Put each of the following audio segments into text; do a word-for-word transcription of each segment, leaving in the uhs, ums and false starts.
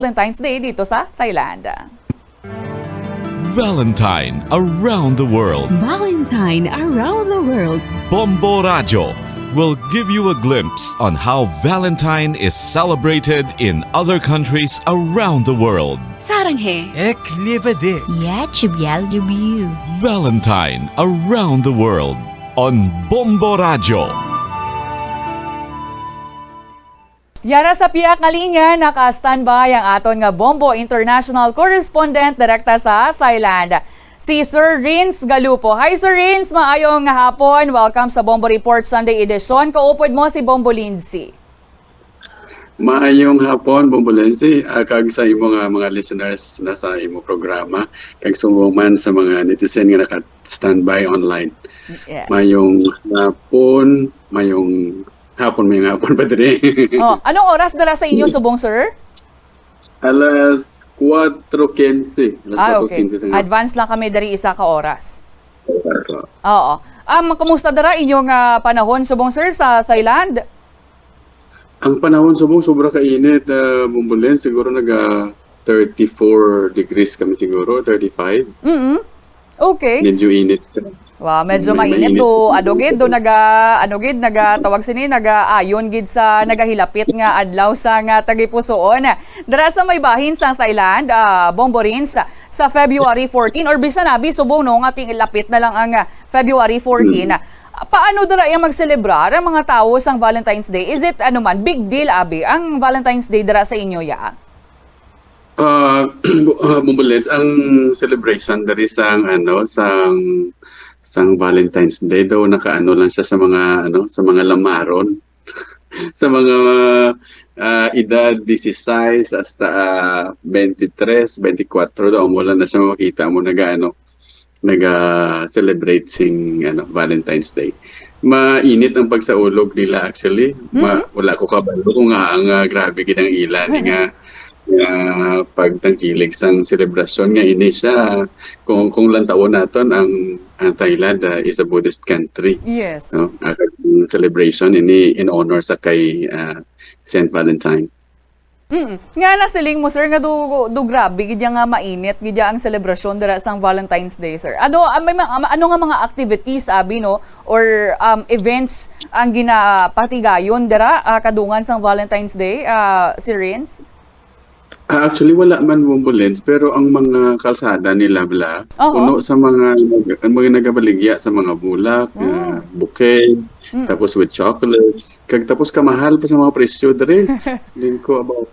Valentine's Day dito sa Thailand. Valentine around the world. Valentine around the world. Bombo Radyo will give you a glimpse on how Valentine is celebrated in other countries around the world. Sarang he. Ek liebe dich. Ya chibyal yubiu. Valentine around the world on Bombo Radyo. Yara sa piyak nga linya, naka-standby ang aton nga Bombo International Correspondent direkta sa Thailand, si Sir Rins Galupo. Hi, Sir Rins! Maayong hapon. Welcome sa Bombo Report Sunday Edition. Kaupod mo si Bombo Lindsay. Maayong hapon, Bombo Lindsay, ah, kag sa imo nga mga listeners na sa imo programa, kag subong man sa mga netizen nga naka-standby online. Yes. Mayong hapon, mayong hapon, mayong hapon pa diri. Oh, anong oras dala sa inyo subong, sir? Alas kuwatro quince. Alas Ah, kuwatro okay. quince sa nga. Advance lang kami diri isa ka oras. Oras, oh. Oo. Um, kumusta dara inyong, ah, panahon subong, sir, sa Thailand? Ang panahon subong sobra ka init, ah, Bombo Lens, siguro naga thirty-four degrees kami siguro, thirty-five. Mm. Okay. Medyo init. Wow, medyo May mainit mainit. do, ano gid, do naga, ano gid, naga, tawag sini, nagaayon gid sa nagahilapit nga adlaw sa nga tagipusoon. Dara sa may bahin sa Thailand, ah, Bombo Rins, sa February fourteen, or bisan abi subong, no, nga ting-, lapit na lang ang, ah, February fourteen. Mm. Paano dara ang magselebrar ang mga tawo sang Valentine's Day? Is it, ano man, big deal abi ang Valentine's Day dara sa inyo, ya? Ah, ah, Bombo Lens, ang celebration diri sang, ano, sang, sang Valentine's Day daw nakaano lang siya sa mga, ano, sa mga lamaron. Sa mga, ah, edad dieciséis hasta, ah, veintitrés, veinticuatro daw, amo lang na siya makita mo nagaano, naga-celebrate sing, ano, Valentine's Day. Mainit ang pagsaulog nila, actually. Ma-, Mhm. wala ko kabalo kung nga ang, ah, grabe gid ang ila ni nga, nga pagtangkilig sang selebrasyon nga ini siya. Kung, kung lantawon naton, ang, ang Thailand, ah, is a Buddhist country. Yes. No? Ah, ang celebration ini in honor sa kay, ah, Saint Valentine. Mm. Nga nasiling mo, sir, nga do, do grabe gid ya nga mainit gid ya ang selebrasyon dira sang Valentine's Day, sir. Ano, ah, may ma-, ano nga mga activities, abi, no, or, um, events ang ginapatigayon dira, ah, kadungan sang Valentine's Day, ah, Sir Rins? Ah, actually, wala man, Bombo Lens, pero ang mga kalsada nila, bla, Oho. puno sa mga nag-, ang mga nagabaligya sa mga bulak, Mm. ah, bouquet, Mm. tapos with chocolates, kag tapos kamahal pa sa mga presyo diri. Din ko about,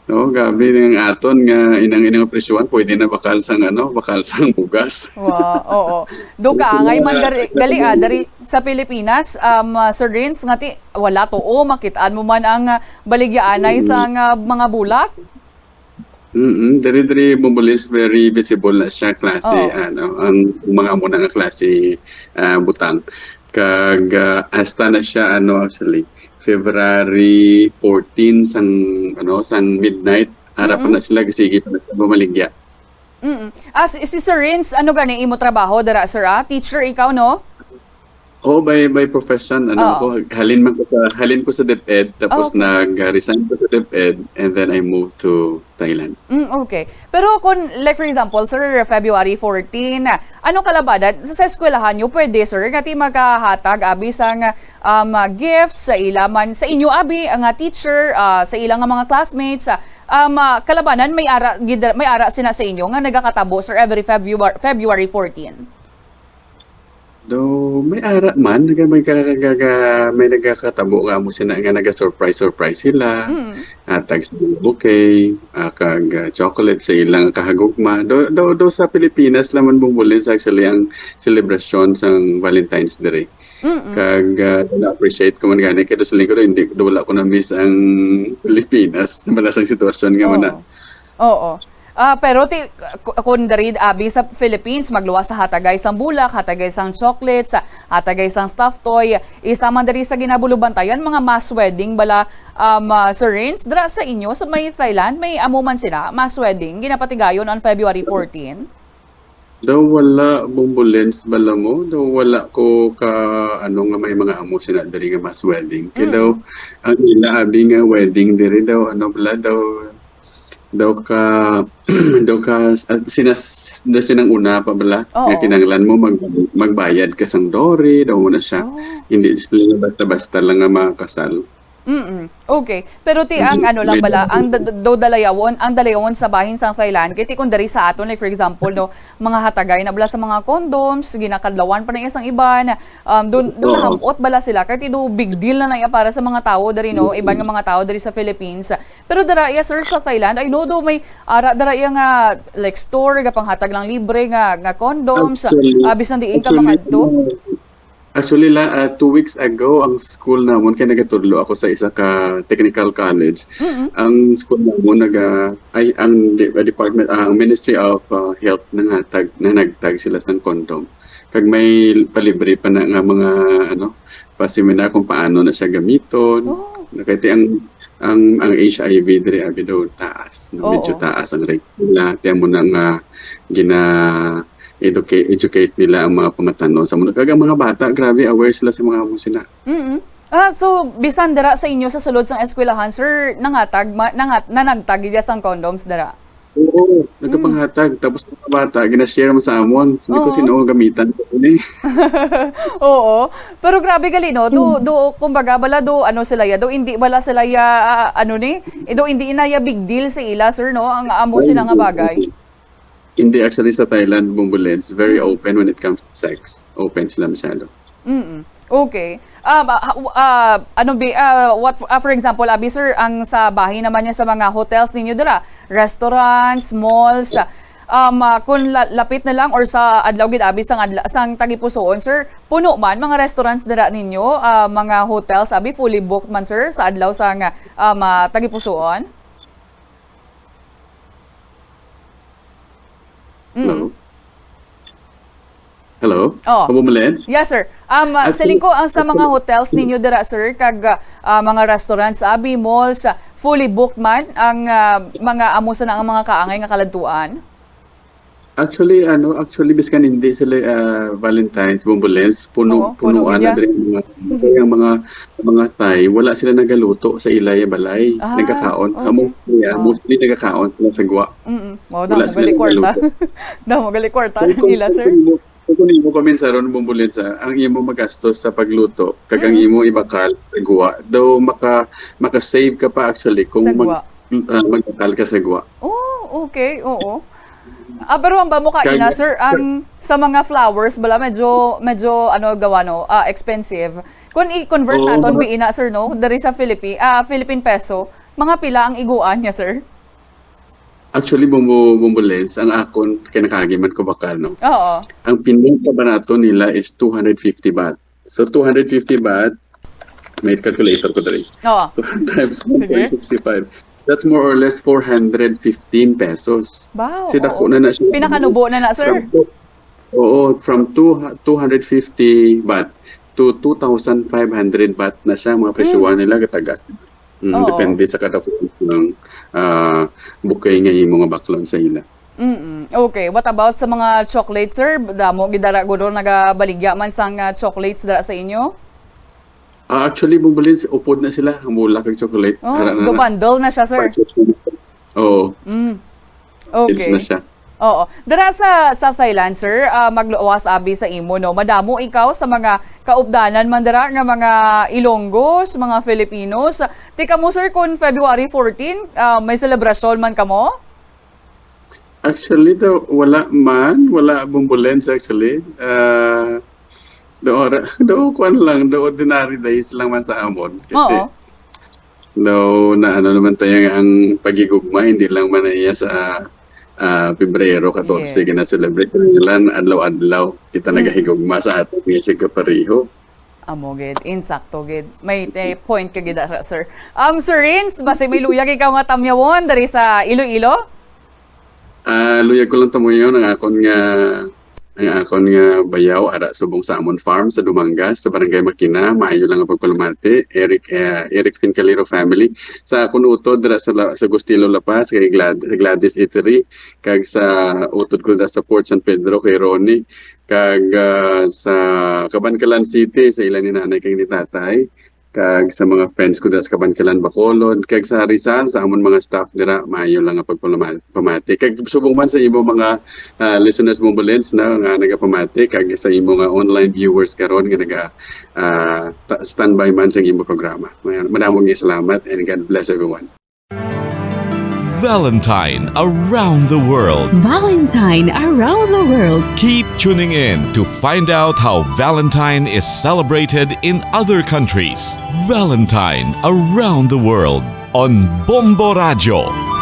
no, grabe ang aton nga inang, inang presyohan, pwede na bakal sang, ano, bakal sang bugas. Wa-, oo. Do Yung kaangay man mga dari, gali, ah, dari sa Pilipinas, um, ah, Sir Rins, nga ti-, wala to, oh, makit-an mo man ang, ah, baligyaanay Mm. sang, ah, mga bulak. Mm, diri, diri, Bombo Lens, very visible na siya, klase, Oo. ano, ang mga amo na nga klase, ah, butang. Kag, ah, hasta na siya, ano, actually, February fourteen sang, ano, sang midnight, ara pa Mm-mm. na sila, sige pa na sila bumaligya. Mm-mm. Ah, si, si Sir Rins, ano gani imo trabaho dira, sir, ah? Teacher ikaw, no? Oh, by, by profession, ano Oo. ako, halin man ko sa, halin ko sa DepEd, tapos Okay. nag-resign ko sa DepEd, and then I moved to Thailand. Mm, okay. Pero kung, like, for example, sir, February fourteen, ano kalabanan sa, sa eskwelahan nyo, pwede, sir, nga ti makahatag, abi, sang, um, gifts sa ila man, sa inyo, abi, nga teacher, ah, sa ila nga mga classmates, ah, um, ah, kalabanan, may ara, gid-, may ara sina sa inyo nga nagakatabo, sir, every Februar-, February fourteen? Daw may ara man, naga-, may ka-, ka-, ka-, may nagakatabo nga amo sina nga naga-surprise, surprise sila. Mm. Hatag sa mga bouquet, ah, kag, ah, chocolate sa ilang kahagugma. Daw, daw, daw sa Pilipinas lang man, Bombo Lens, actually, ang selebrasyon sang Valentine's Day. Mm-mm. Kag, ah, na-appreciate ko man gani, kay daw sa lingkod, hindi, daw wala ko na-miss ang Pilipinas. Sa malasang sitwasyon nga man na. Oo. Oo. Ah, pero ti-, ku-, kun diri abi sa Philippines, magluwas sa hatagay sang bulak, hatagay sang chocolates, hatagay sang stuffed toy, isa man diri sa ginabulubantayan, mga mass wedding bala, um, ah, Sir Rins, dira sa inyo, sa may Thailand, may amo man sila, mass wedding, ginapatigayon on February fourteen? Daw wala, Bombo Lens, bala mo, daw wala ko ka, ano, nga may mga amo sila diri nga mass wedding. Kay Mm. daw, ang ila abi nga wedding diri daw, ano bala, daw Daw ka, daw ka, ah, sinas-, daw sinang una pa bala, nga Oo. kinahanglan mo mag-, magbayad ka sang DORE, daw mo na siya. Oh. Hindi sila basta-basta lang nga makasal. Mm-mm. Okay. Pero ti ang Mhm. ano lang Medyo bala, ang da-, do dalayawon, ang dalayawon sa bahin sang Thailand, kay ti kung diri sa aton, like, for example, no, mga hatagay na bala sa mga condoms, ginakadlawan pa na iya sang iban, um, dun, dun Oo. nahamot bala sila, kay ti do big deal na na iya para sa mga tawo diri, no, iban nga mga tawo diri sa Philippines. Pero dira iya, sir, sa Thailand, I know do may ara dira iya nga, like, store, gapanghatag lang libre nga, nga condoms, Actually, ah, bisan diin ka actually, makadto. ano, Actually, la, ah, two weeks ago, ang school namon, kay nagatudlo ako sa isa ka technical college. Mm-mm. Ang school namon, naga-, ay, ang de-, department, ah, ang Ministry of, ah, Health nangatag, nanagtag sila sang condom. Kag may palibre pa na nga mga, ano, pa-seminar kung paano na siya gamiton. Oh. Kay ti ang, ang, ang H I V diri, abi daw, taas, no? Medyo Oo. taas ang rate nila. Ti amo na nga gina-, educate, educate nila ang mga pangatanon sa mundo. Kag ang mga bata, grabe, aware sila sa mga amo sina. Mm-mm. Ah, so, bisan dira sa inyo sa sulod sang eskwelahan, sir, nangatag, ma-, nangat-, nanagtag gid sang condoms dira? Oo, Mm. nagkapanghatag. Tapos ang mga bata, gina-share mo sa amon. Sabi ko, Oo. "Sino ang gamitan ko ni?" Oo. Pero grabe gali, no? Do, Mm. do, kumbaga, bala do, ano sila ya? Do, hindi bala sila ya, ah, ano ni? Eh, do, hindi na ya big deal sa ila, sir, no? Ang amo Ay, sila nga hindi, bagay. hindi. Hindi, actually, sa Thailand, Bumbulens, very Mm. open when it comes to sex. Open sila masyado. Mm. Okay. Um, ah, ha-, ah, ano bi-, ah, what, ah, for example, abi, sir, ang sa bahin naman niya sa mga hotels ninyo dira, restaurants, malls, um, ah, kung la-, lapit na lang or sa adlaw gid, abi, sang adla-, sang tagipusoon, sir, puno man mga restaurants dira ninyo, ah, mga hotels, abi, fully booked man, sir, sa adlaw sang, um, ah, tagipusoon? Mm. Hello? Hello? Oh. Kabumulens? Yes, sir. Um, ah, Ah, siling so, ko, ang sa mga actually, hotels ninyo dira, sir, kag, ah, mga restaurants, abi, malls, ah, fully booked man ang, ah, mga amo sa na ang mga kaangay nga kaladtuan? Actually, ano, actually, biskan hindi sila, ah, Valentine's, Bumbulens, puno, Oo, puno punuan na gid ya. diri ang mga, ang mga, mga Thai, wala sila nagaluto sa ilay balay. Ah, Nagkakaon. Amo, okay. yeah, Oh. mostly nagkakaon sila sa gwa. Mm-mm. Wow, Wala damo sila gali kwarta. nagaluto. Damo gali kwarta Kung, kung, nila, kung sir. imo, kung imo kuminsaron, Bumbulens, ah, ang imo magastos sa pagluto, kag ang Mm-mm. imo ibakal sa gwa, daw maka-, maka-save ka pa actually kung Sa mag-, gwa. ah, magbakal ka sa gwa. Oh, okay. Oo. Ah, pero ang ba mo Kag kaina, sir, ang sa mga flowers bala, medyo, medyo, ano, gawa, no, ah, expensive. Kung i-convert Oo, naton, mga biina, sir, no, diri sa Philippi-, ah, Philippine peso, mga pila ang iguan niya, sir? Actually, Bumbu-, Bumbulens, ang akon, kay nakaagi man ko bakal, no? Oo. Ang pinakabarato nila is two hundred fifty baht. So, two hundred fifty baht, may calculator ko dali. Oo. Two times Sige. one point six five. That's more or less four hundred fifteen pesos. Wow, Kasi dako oo. na na siya. Pinakanubo na na, sir. From two, oo, from two, two hundred fifty baht to two thousand five hundred baht na siya, mga presyohan Mm. nila, katagas. Mm, Oo. depende sa kada kung ng, ah, bukay nga imo nga baklon sa ila. Mm-mm. Okay, what about sa mga chocolate, sir? Damo gid dara guro nagabaligya man sang, ah, chocolates dara sa inyo? Ah, actually, Bumbulis, upod na sila. Ang mula kag chocolate. Oh, Ara na do na. bundle na siya, sir. Purchase na. Oo. Mm. Kids Okay. na siya. Oo. Dara sa, sa Thailand, sir, ah, magluwas abi sa imo, no? Madamo ikaw sa mga kaupdanan man dira nga mga Ilonggos, mga Filipinos. Tika mo, sir, kung February fourteen, ah, may selebrasyon man kamo? Actually, daw, wala man. Wala Bumbulis, actually. Ah, do, ora-, do, kuwan lang, do, ordinary days lang man sa amon. Kasi, Oo. do, na ano naman tayo nga ang paghigugma, hindi lang man na iya sa, ah, Pebrero katorse, Yes. gina-celebrate lang adlaw-adlaw. Kita Mm. nagahigugma sa aton nga siya kapareho. Amo gid, insakto gid. May, eh, point ka gid, sir. Um, Sir Rins, basi may luyag ikaw nga tamyawon diri sa Iloilo? Ah, luyag ko lang tamuyon ang akon nga, ang akon nga bayaw ara subong sa amon farm sa Dumangas, sa Barangay Makina. Maayo lang ang pagpalamati. Eric, eh, Eric Fincalero family. Sa akon utod dira sa La-, sa Gustilo, La Paz, kay Glad-, Gladys Eatery, kag sa utod ko dira sa Port San Pedro kay Ronnie, kag, ah, sa Kabankalan City sa ila ni nanay kag ni tatay. kag sa mga friends ko dira sa Kabankalan, Bacolod, kag sa Rizal, sa amon mga staff dira, maayo lang nga pagpamati. Kag subong man sa imo mga ah, listeners, Bombolins, na nga nagapamati, kag sa imo nga online viewers karon nga naga ah, ta- standby man sa imo programa. Madamo nga salamat, and God bless everyone. Valentine around the world. Valentine around the world. Keep tuning in to find out how Valentine is celebrated in other countries. Valentine around the world on Bombo Radyo.